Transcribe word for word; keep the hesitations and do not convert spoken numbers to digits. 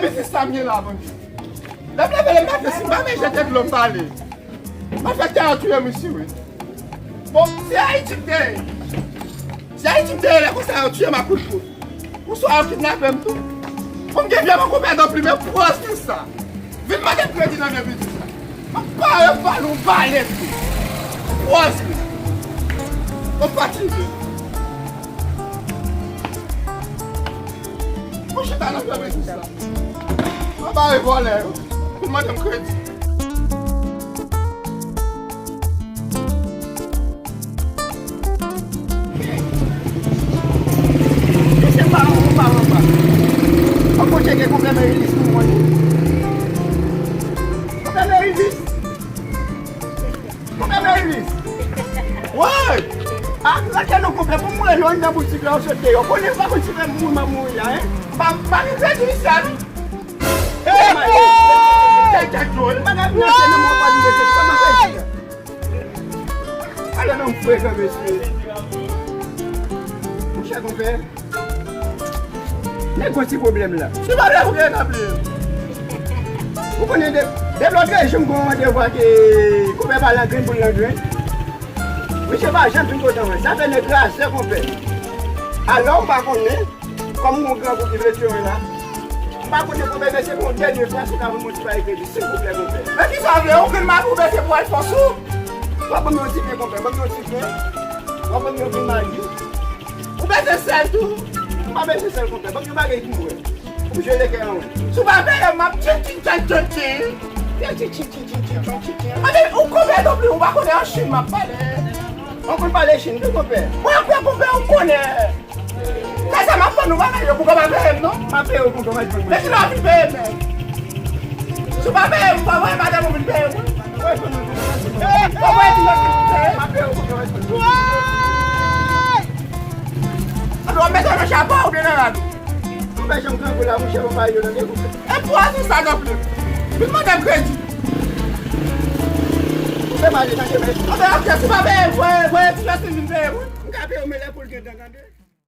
Biznis sa m ye la, bandi. Lè m leve, lè m maten, si m pa men jete dlo m pale. M ap fè tè a touye m isi, wi. Bon, se Ayiti m te ye. Se Ayiti m te ye, lè konsa yo touye m ak kout poud. Oswa yo kidnape m tou. Pou m gen byen, mwen konpè nan pli, men pwòs li sa. Vin mande m kredi nan vye biznis la. M ap pare ba nou balèt tou. Pwòs li. Mwen fatige. Mwen chita nan vye biznis la. Mwen bare vòlè yo. Pou mande m kredi. Misye pa anwo, pa anba. An kote gen konpè Merilis pou mwen. Konpè Merilis. Konpè Merilis. Woy! A, lakè non konpè, pou mwen lòn nan boutik la, ou sot deyò. Konnen pa konn si fè moun m ap mouri la, en. Pa, pa gen kredi isi a, non. Hey, my God. Tèt, tèt, tèt, tèt. Bagay m nan se nan mwen pa di, kòman fè di? Ale non frekan, mesye. Monchè, konpè. Nèg gon ti pwoblèm la. Ki pwoblèm ou gen nan pye? Ou konnen de, de lòt jou m gon randevou ak konpè pa Langrenn pou Langrenn. Misye pa janm vin kote mwen. Sa fè nèg raze, konpè. Alò, m pa konnen, kòm gon grangou ki vle tiye mwen la, m pa konnen, konpè, men se pou yon dènye fwa, si w ka ban mwen yon ti bagay kredi, silvouplè, konpè. Men kisa w vle? Ou vin mal pou bese pou Alfons ou? W ap ban m yon ti pen, konpè, ban m yon ti pen. W ap ban m yon pen Magi. Ou bezwen sèl tou? M pa bezwen sèl, konpè. Ban m yon bagay pou mwen. Pou m jele kè an. Si w pa peye m, m ap tchin tchin tchan tchin tchin. Tchin tchin tchin tchin tchin tchin tchin. Anben, ou konpè non plis, ou pa konnen an Chin m ap pale. Ou konn pale Chin tou, konpè? Mwen konpè, konpè, ou konnen. Sa, sa m ap ban nou bagay yo, konpè pa peye m non. M ap peye w, konpè, m ap peye w. Men si w ap vin peye m, men. Si w pa peye m, pa voye madanm ou vin peye mwen. Woy! Anben w ap mete w nan chapo oubyen nan rad ou? Ou pa janm grangou la, monchè, ou pa yo nan negosye. E pou a sou sa non plis. Vin mande m kredi. Ou fè m ale nan demen. Anben, ok, si w pa peye m, voye, voye ti Jèstin vin peye mwen. M ka peye w, men lè pou l gen dan, tande.